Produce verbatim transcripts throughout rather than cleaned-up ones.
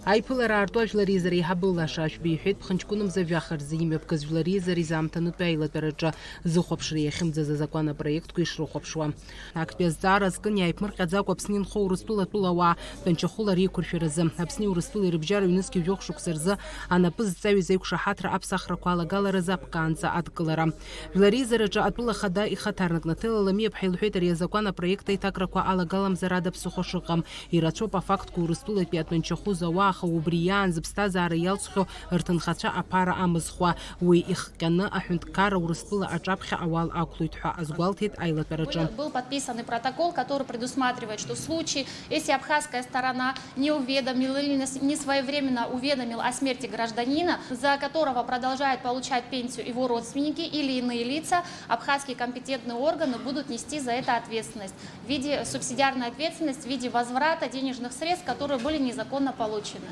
Аиԥылара аарту ажәлар реизара еиҳабы Лаша Ашәба иҳәеит, ԥхынҷкәынымза жәаха рзы имҩаԥгаз жәлар реизара изаамҭанытәи аилатәараҿы зыхәаԥшра иахьымӡаз азакәан апроектқәа ишрыхәаԥшуа. Актәи азҵаара азкын иааиԥмырҟьаӡакәа Аԥсны инхо Урыстәыла атәылауаа тәанчахәыла реиқәыршәаразы, Аԥсни Урыстәылеи рыбжьара ҩнызқьи жәохә шықәса рзы анапы зҵаҩыз аиқәшаҳаҭра аԥсахрақәа алагаларазы аԥкаанӡа адкылара. Жәлар реизараҿы атәыла ахада ихаҭарнак Наҭела Ламиаԥҳа илҳәеит ари азакәан апроект аиҭакрақәа алагаламзар ада ԥсыхәа шыҟам. Ирацәоуп афактқәа Урыстәылатәи атәанчахәы зауа, аха убри иаан зыԥсҭазаара иалҵхьоу рҭынхацәа аԥара амызхуа. Уи ихҟьаны аҳәынҭқарра Урыстәыла аҿаԥхьа ауал ақәлоит ҳәа азгәалҭеит аилатәараҿы. Был, был подписан и протокол, который предусматривает, что в случае, если абхазская сторона не уведомила или не с-, не своевременно уведомил о смерти гражданина, за которого продолжает получать пенсию его родственники или иные лица, абхазские компетентные органы будут нести за это ответственность в виде субсидиарной ответственности, в виде возврата денежных средств, которые были незаконно получены.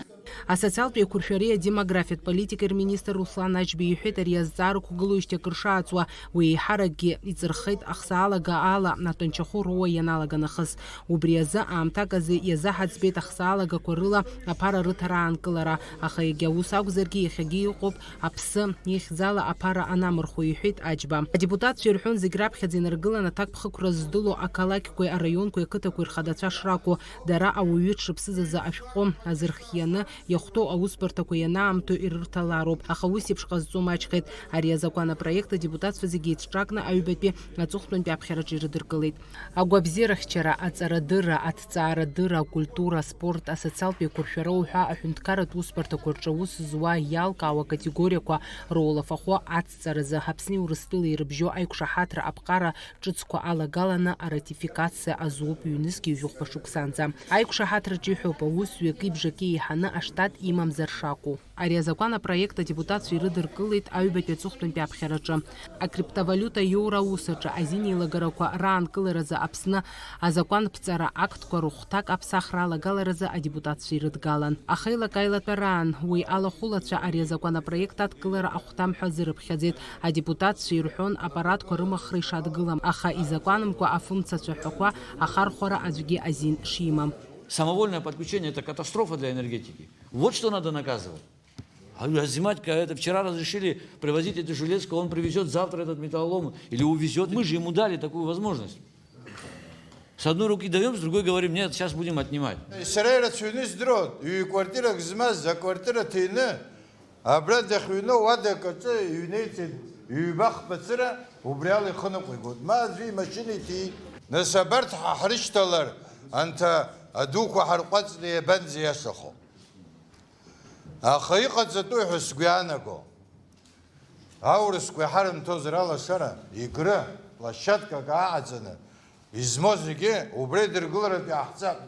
Асоциалтә еиқәыршәареи адемографиатә политикеи рминистр Руслан Аџьба иҳәеит, ари азҵаара ықәгылоижьҭеи акыр шааҵуа, уи еиҳаракгьы иҵырхеит ахсаалага ала атәанчахәы роуа ианалага нахыс. Убри азы аамҭак азы иазаҳаӡбеит ахсаалагақәа рыла аԥара рыҭара аанкылара, аха егьа ус акәзаргьы иахьагьы иҟоуп аԥсы, ихьӡала аԥара анамырхәо, иҳәеит Аџьба. Адепутатцәа ирҳәон зегь раԥхьаӡа инаргылан аҭакԥхықәра здыло ақалақьқәеи араионқәеи ақыҭақәеи рхадацәа шракәу, дара ауаҩы дшыԥсыз азы ашәҟәы азырхианы иахәҭоу аусбарҭақәа ианаамҭоу ирырҭалароуп, аха ус еиԥш ҟазҵо маҷхеит. Ари азакәан апроект адепутатцәа зегьы еицҿакны аҩбатәи аҵыхәтәантәи аԥхьараҿы ирыдыркылеит. Агәабзиарахьчара, аҵарадырра, аҭҵаарадырра, акультура, аспорт, асоциалтә еиқәыршәара уҳәа аҳәынҭқарратә усбарҭақәа рҿы аус зуа иалкаауа акатегориақәа роулафахәы ацҵаразы Аԥсни Урыстәылеи ирыбжьоу аиқәшаҳаҭра аԥҟара ҿыцқәа алагаланы аратификациа азуп ҩнызқьи жәохәба шықәсаанӡа. Аиқәшаҳаҭраҿы иҳәоуп, аус ҩаки бжаки еиҳаны аштат имамзар шакәу. Ари азакәан апроект адепутатцәа ирыдыркылеит аҩбатәи аҵыхәтәантәи аԥхьараҿы. Акриптовалиута иоура аус аҿы азин еилагарақәа раанкыларазы Аԥсны азакәанԥҵара актқәа рыхәҭак аԥсахра алагаларазы адепутатцәа ирыдгалан. Ахеилак аилатәараан уи алахәылацәа ари азакәан апроект адкылара ахәҭам ҳәа азырыԥхьаӡеит. Адепутатцәа ирҳәон аппаратқәа рымхра ишадгылам, аха изакәанымкәа афымцацәа ҳәақәа ахархәара аӡәгьы азин шимам. Самовольное подключение — это катастрофа для энергетики. Вот что надо наказывать. А, а снимать, ка-, это вчера разрешили привозить эту железку, он привезёт завтра этот металлолом или увезёт. Мы же ему дали такую возможность. С одной руки даём, с другой говорим: «Нет, сейчас будем отнимать». Сара ирацәаҩны издыруан, ҩ-квартирак змаз, аквартира ҭины, абра дахьыҩноу уадак аҿы иҩнеиҵеит ҩба-хԥа цыра, убри ала ихы ныҟәигоит. Ма аӡәы имашьына иҭиит. Нас абарҭ ҳа ҳрышьҭалар, анҭ адуқәа ҳарҟәаҵны иабанӡа иашахо? Аха иҟаҵатәуи ҳәа сгәы иаанаго, аурысқәа иҳарымҭозар алашара, Егры, площадкак ааҟаҵаны, измоу зегьы убра идыргыларатәы иаҳҵап.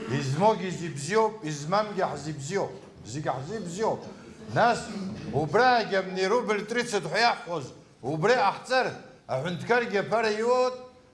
Измоугьы зибзиоуп, измамгьы ҳзибзиоуп, зегьы ҳзибзиоуп. Нас убраагьы абни рубль тридцать ҳәа иаҳҳәоз, убра иҟаҳҵар, аҳәынҭқаргьы аԥара иоут,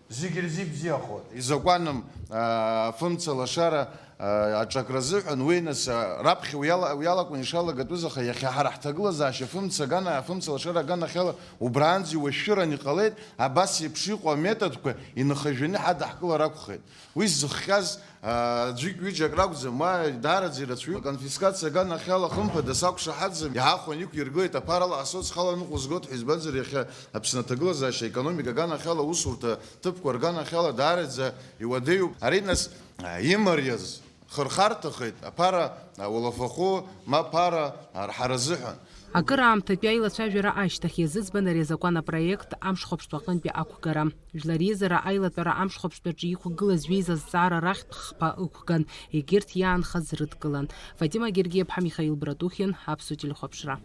зегь рзы ибзиахоит. Изакәаным, аа, афымца лашара, аа, аҿакра азыҳәан, уи нас, аа, раԥхьа уи ала, уи алакәын ишалагатәыз, аха иахьа ҳара ҳҭагылазаашьа афымца агана, афымца лашара аганахьала убраанӡа иуашәшәыран иҟалеит, абас еиԥш иҟоу аметодқәа инахажәаны ҳадаҳкылар акәхеит. Уи зыхҟьаз, аа, аӡәык-ҩыџьак ракәӡам, уа даараӡа ирацәаҩуп. Аконфискациа аганахьала, хымԥада, сақәшаҳаҭӡам, иаахәаны иқәиргылеит, аԥара ала ҳасоцхала ныҟәызгоит ҳәа, избанзар, иахьа Аԥсны аҭагылазаашьа аекономика аганахьала аусурҭа ҭыԥқәа рганахьала даараӡа иуадаҩуп. Ари, нас, имариаз хырхарҭахеит, аԥара уалафахәы, ма аԥара арҳара азыҳәан. Акыраамҭатәи аилацәажәара ашьҭахь иазыӡбан ари азакәан апроект амшхәаԥштә аҟынтәи ақәгара. Жәлар реизара аилатәара амшхәаԥштәаҿы иқәгылаз жәеиза зҵаара рахьтә хԥа ықәган, егьырҭ иаанхаз рыдкылан. Фатима Гергиаԥҳа, Михаил Братухин, Аԥсуа телехәаԥшра.